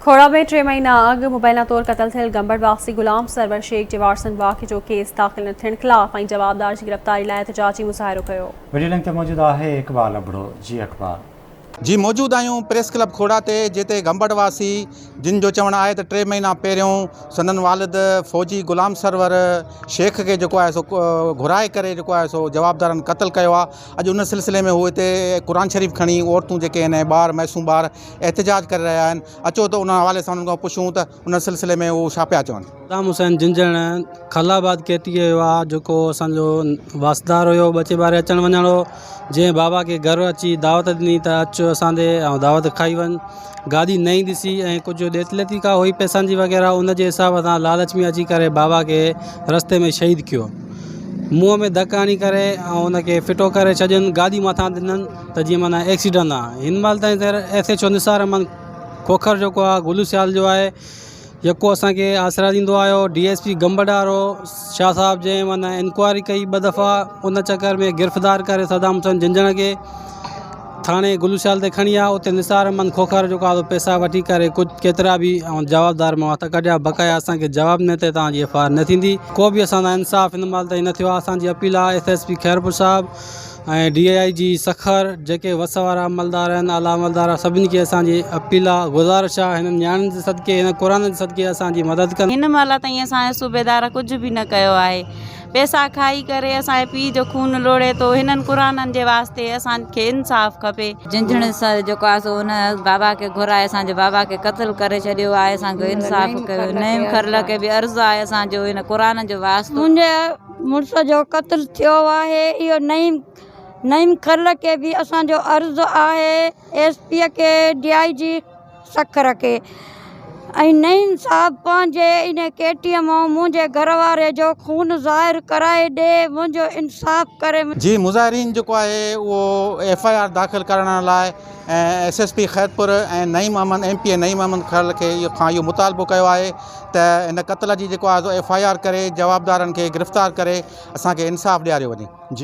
کوڙا ۾ ٽي مهينا اڳ مبينا طور قتل ٿيل گمبٽ واسي غلام سرور شيخ جي وارثن واقعي جو ڪيس داخل نه ٿيڻ خلاف ۽ جوابدار جي گرفتاري لاء احتجاجي مظاهرو ڪيو. وڊيو لنڪ تي موجود آهي اقبال ابڙو جي اقبال. جي موجود آهيون پريس ڪلب کوڙا تي جتي گمبٽ واسي جن جو چوڻ آهي ته ٽي مهينا پهريون سندن والد فوجي غلام سرور شيخ کي جيڪو آهي سو گهرائي ڪري جيڪو آهي سو جوابدارن قتل ڪيو آهي اڄ ان سلسلي ۾ هو هتي قرآن شريف کڻي عورتون جيڪي آهن ۽ ٻار معصوم ٻار احتجاج ڪري رهيا آهن اچو ته ان حوالي سان انهن کان پڇون ته ان سلسلي ۾ هو ڇا پيا چون. غلام حسين جنجهڻ خلل آباد ڪيٽي جو آ جيڪو اسان جو واسطيدار هيو ٻچي ٻاري اچڻ وڃڻ هو جنهن بابا کي گهر اچي دعوت ڏني ته اچ اسان ڏي ۽ دعوت کائي وڃ گاڏي نئين ڏسي ۽ ڪجهه ڏيت ليتي ڪا هئي پئسن جي وغيره ان جي حساب سان لالچ ۾ اچي ڪري بابا کي رستي ۾ شهيد ڪيو منهن ۾ ڌڪ هڻي ڪري ۽ ان کي ڦٽو ڪري ڇڏين گاڏي مٿان ڏنن ته جيئن معنيٰ ايڪسيڊنٽ آ هن مهل تائين sir S H O Nisar Ahmed Khokhar جيڪو آ گلو سيال جو آهي جيڪو اسانکي آسرا ڏيندو آيو ڊي ايس پي گمبٽ وارو شاهه صاحب جنهن معنيٰ انڪوائري ڪئي ٻه دفعا ان چڪر ۾ گرفتار ڪري صدام حسين جنجڻ کي ٿاڻي گلو سيال تي کڻي آيا اتي نثار احمد کوکر جيڪو آ پئسا وٺي ڪري ڪجهه ڪيترا به ۽ جوابدار مان هٿ ڪڍيا بقايا اسانکي جواب نه تي توهان جي ايف I R نه ٿيندي ڪو به اسان سان انصاف هن مهل تائين نه ٿيو آ اسانجي اپيل آ ايس ايس پي خيرپور صاحب ۽ ڊي I جي سکر جيڪي وس وارا عملدار آهن اعليٰ عملدار سڀني کي اسان جي اپيل آ گذارش آ هنن نياڻين جي صدقي هن قرآن جي صدقي اسان جي مدد ڪن. هن مهل تائين اسان جي صوبيدار ڪجهه به نه ڪيو آهي پئسا کائي ڪري اسان جي پيء جو خون لوڙهي ٿو هنن قرآنن جي واسطي اسان کي انصاف کپي. جنجهڻ سان جيڪو آهي سو ان بابا کي گهرائي اسان جي بابا کي قتل ڪري ڇڏيو آهي اسان کي انصاف ڪيو نعيم کرل کي به عرض آهي اسان جو هن قرآن جو واسطو. منهنجي مڙس جو قتل ٿيو آهي اهو نعيم نعيم کرل کي به اسان جو عرض آهي ايس پي کي ڊي I جي سکر کي ۽ نعيم صاحب پنهنجي ان ڪي ٽي ايم منهنجي گهر واري جو خون ظاهر ڪرائي ڏي منهنجو انصاف ڪري. جي مظاهرين جيڪو آهي اهو ايف I R داخل ڪرائڻ لاء S S P Khairpur ۽ Naeem Ahmed M P A Naeem Ahmed Kharal کي کان اهو مطالبو ڪيو آهي ته هن قتل جي جيڪو آهي ايف I R ڪري جوابدارن کي گرفتار ڪري اسان کي انصاف ڏياريو وڃي. جي.